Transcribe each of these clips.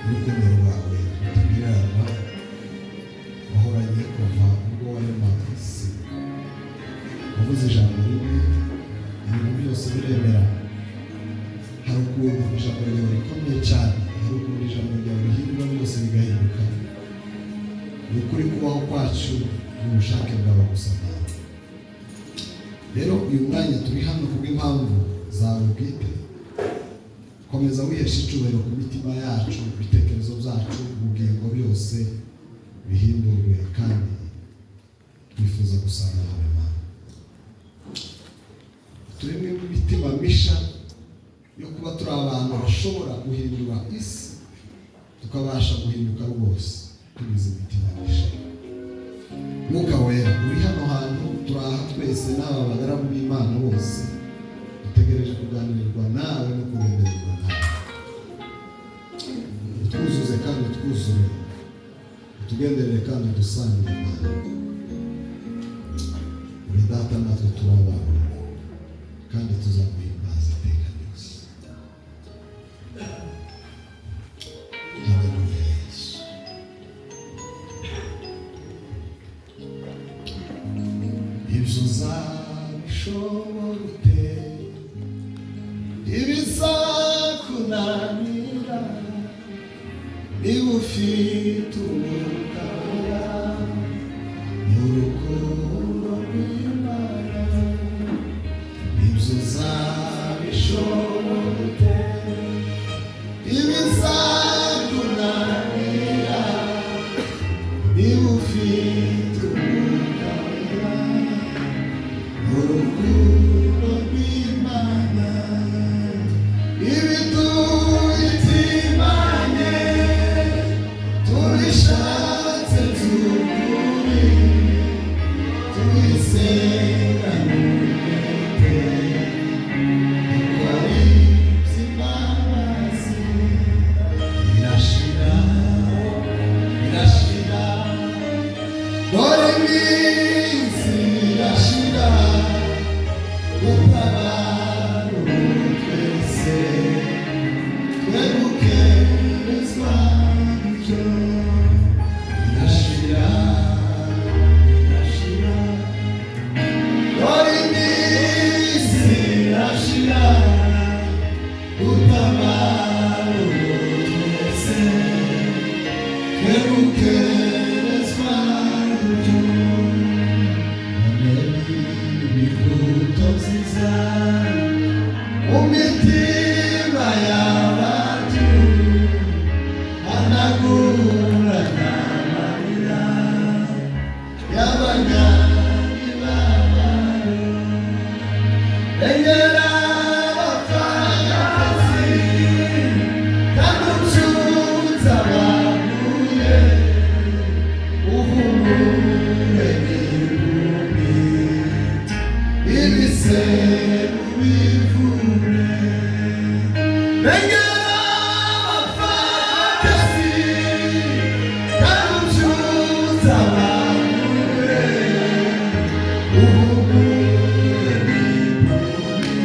Urukundo rwawe rutagereranywa wahoranye kuva ubwo waremaga isi. Wavuze ijambo rimwe, ibintu byose biremera. Hari ukuntu ijambo ryawe rikomeye cyane, hari ukuntu ijambo ryawe rihindura byose bigahinduka. Ni ukuri, kubaho kwacu ni ubushake bwawe gusa nawe. Rero uyu mwanya turi hano kubw'impamvu zawe bwite. Komeza wihesha icyubahiro ku mitima yacu, ibitekerezo byacu, ubugingo, byose bihindurwe, kandi twifuza gusa nawe, Mana. Turimo imitima misha yo kuba turi abantu bashobora guhindura isi, tukabasha guhinduka rwose tugize imitima misha. Mwuka Wera uri hano hantu, turaha twese n'aba bagaragu b'Imana bose, dutegereje kuganirirwa nawe no kugendererwa nawe. Utwuzuze kandi utwuzure, utugenderere kandi udusange. Imana, uri Data, natwe turi abawe, kandi tuzaguhimbaza iteka ryose. Haleluya, Yesu. Ibyo uzabishobora ute? Ibizakunanira niba ufite Umwuka Wera n'urukundo rw'Imana? Ibyo uzabishobora ute? Ibizakunanira niba ufite Umwuka Wera n'urukundo rw'Imana? Ibituyitimanye tubishatse by'ukuri, tubisenga n'umwete, dukora iby'imbabazi, irashira, irashira. Dore iminsi irashira, utabara twese twegukerezwa icyo. Irashira, irashira. Dore iminsi irashira, utabara twese twegukerezwa icyo. Imbuto nziza mu mitima y'abantu, hanagura n'amarira y'abanyamibabaro, rengera abapfakazi kandi ubyutse abaguye, uhumure n'impumyi, ibiseru bivure. Rengera abapfakazi kandi ubyutse abaguye, uhumure n'impumyi,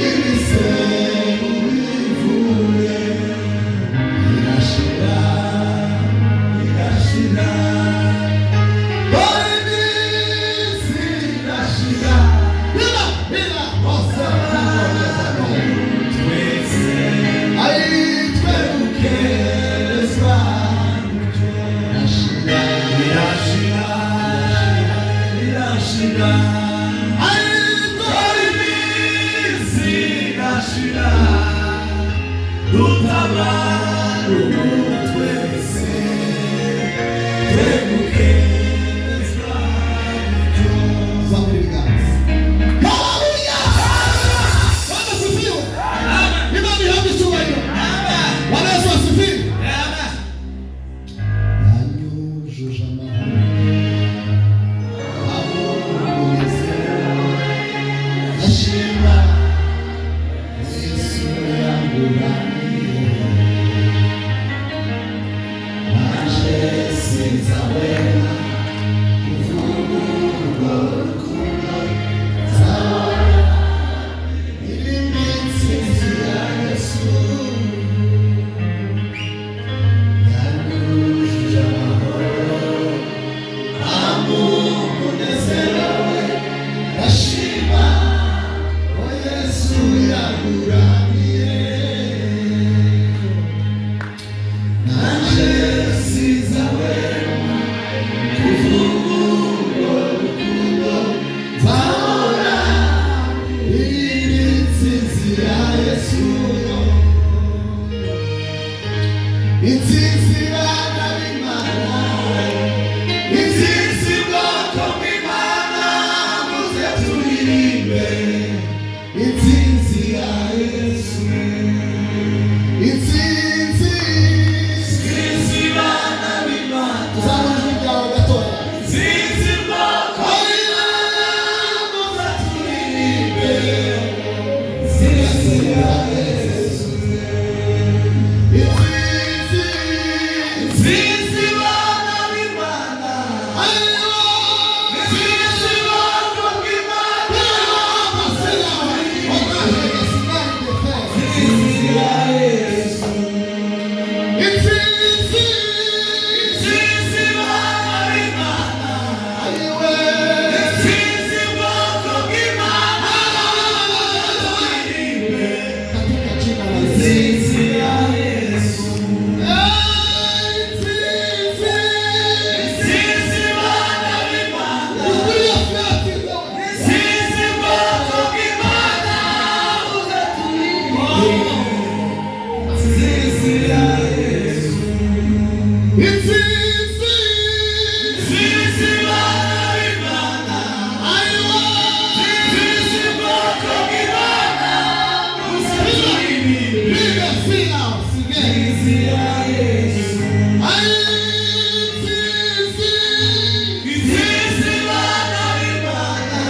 ibiseru bivure. Irashira, irashira. Dore iminsi irashira. Bira, bira, bose. Twese Ai, twegukerezwa. Irashira, irashira, irashira. Ai, Dore iminsi irashira, dutabara ubu twese twegukerezwa. Zamura ibiganza. Haleluya! Bwana asifiwe. Imana ihabwe icyubahiro. Bwana Yesu asifiwe. Yanyujuje amahoro, umunezero, ndashima Yesu yanguraniye. Naje sinzahwema. Intsinzi bana b'Imana, Intsinzi bwoko bw'Imana, muze turirimbe intsinzi ya Yesu. Intsinzi. Intsinzi bana b'Imana, Tuzamura ijwi ryawe gatoya. intsinzi bwoko bw'Imana, muze turirimbe intsinzi ya Yesu. Intsinzi. Intsinzi bana b'Imana, intsinzi bwoko bw'Imana, intsinzi ya Yesu. Intsinzi. Intsinzi bana b'Imana, intsinzi bwoko bw'Imana, turirimbe Katika jina la Yesu. intsinzi ya Yesu. Intsinzi. Intsinzi bana b'Imana, intsinzi bwoko bw'Imana, muze turirimbe intsinzi ya Yesu. Intsinzi. Intsinzi bana b'Imana, intsinzi bwoko bw'Imana, muze turirimbe intsinzi ya Yesu. Intsinzi bana b'Imana,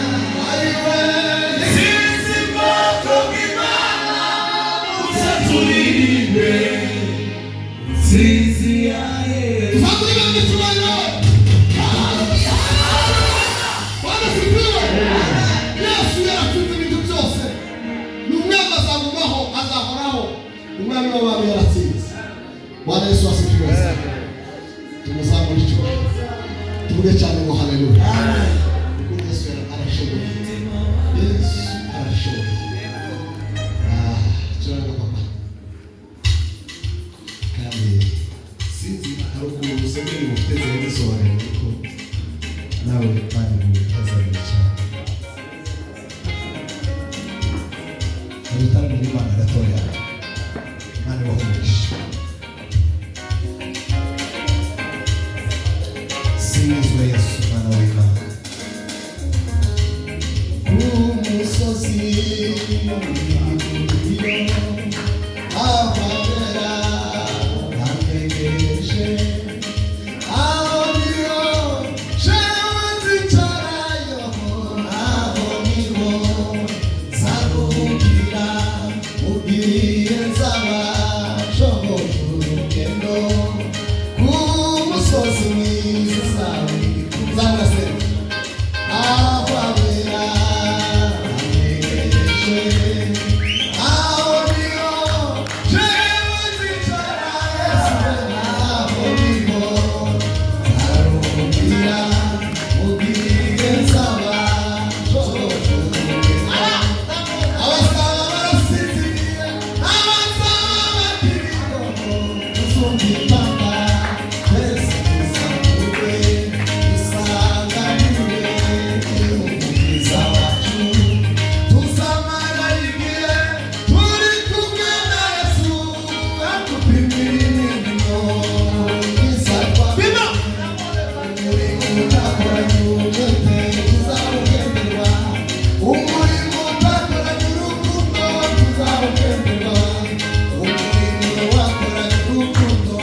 intsinzi bwoko bw'Imana, muze turirimbe intsinzi ya Yesu. Yesu yaratsinze ibintu byose. Ni umwami, azagumaho, azahoraho. Umwami w'abami yaratsinze. Bwana Yesu asifiwe. Tumuzamure icyubahiro, tuvuge cyane ngo haleluya, kuko Yesu arashoboye. Yesu arashoboye. Ah, curanga papa. Kandi sinzi, hari ukuntu usomye ibintu ufite zibisobanuro, ariko nawe kandi utazabira cyane. Ubutanga bw'Imana gatoya. Imana ibahe umugisha. Singizwe Yesu, Mwana w'Imana. Ku musozi aho abera bantegereje, aho niho jewe nzicarayo, aho niho nzaruhukira, ubwiye nzaba nshoboye urugendo ku musozi mwiza. Zamura se. Aho abera bantegereje, aho niho jewe nzicarayo, aho niho nzaruhukira, ubwiye nzaba nshoboye urugendo. Abasaba barasinziriye, abasaba bakiriho, tuzumva impanda, twese tuzamure, dusanganire Umukiza wacu. Tuzamara igihe turi kumwe na Yesu, atupimira imirimo myiza. Umurimo utakoranye umwete tuzawugenderwa, umurimo utakoranye urukundo tuzawugenderwa, umurimo wakoranye urukundo.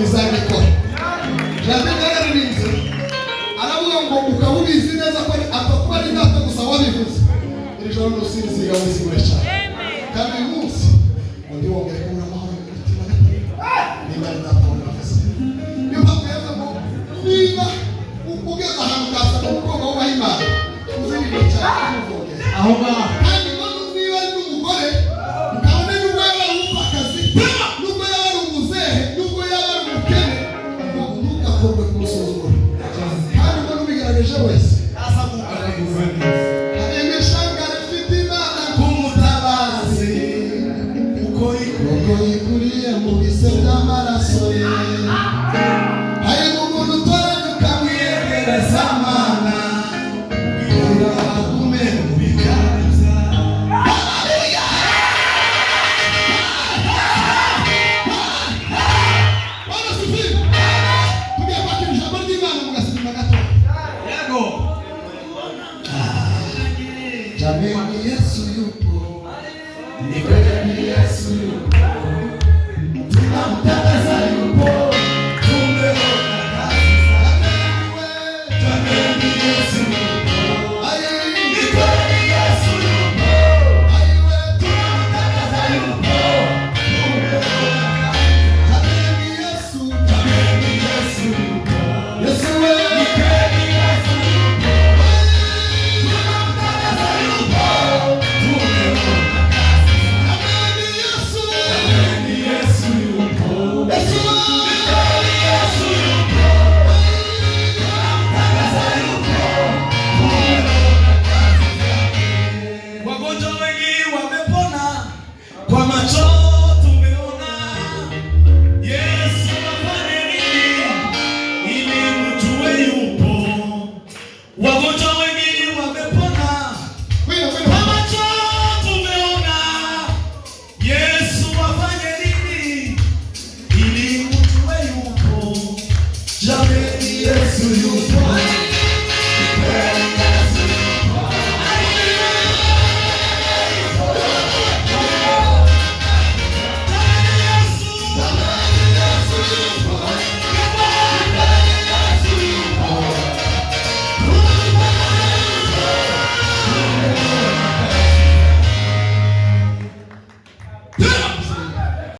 Izabikora. Janvier yararirimbye aravuga ngo ukaba ubizi neza ko apfa kuba ari data gusa wabivuze. Iri joro nusinzira wizigure cyane, kandi uyu munsi undi wongere kubura amahoro mu mutima niba ari data wabivuze. Niyo mpamvu yavuze ngo niba ugeze ahantu ukasanga umukobwa wubaha Imana, uzirinde cyane ntumuvogere aho ngaho. Kandi ngo niba ari n'umugore, ukabona nubwo yaba ari umupfakazi, nubwo yaba ari umuzehe, nubwo yaba ari umukene, ngo ntugakorwe kumusuzugura. Kandi ngo n'ubigaragaje wese Azaguka neza. Hari imishanga ifite Imana Kumutabara. Ibise by'amaraso ye. Hahirwa umuntu utoranya ukamwiyegereza Mana, kugira ngo agume mu bikari byawe. Haleluya! Bwana asifiwe. Tugiye kwakira ijambo ry'Imana mu gasinima gato. Yego. Jameni, Yesu yupo, ni kweli Yesu yupo, tunamtangaza yupo, tumeona kazi zake. Jameni, Yesu yupo, Ni kweli Yesu yupo. aiwe, Tunamtangaza yupo. Tumeona kazi. Jameni, Yesu, Jameni, Yesu yupo. Yesu we, Ni kweli Yesu yupo. Tunamtangaza yupo. Tumeona kazi. Jameni, Yesu, Jameni, Yesu yupo. Yesu we, Ni kweli Yesu yupo. Tunamtangaza yupo. Tumeona kazi zake. Wagonjwa wengi wamepona kwa macho tumeona. Yesu afanye nini ili mjue yupo? Wagonjwa wengi wamepona Wino, wino. kwa macho tumeona. Yesu afanye nini ili mjue yupo? Jameni, Yesu yupo. Kweli Yesu yupo. Jameni, Yesu.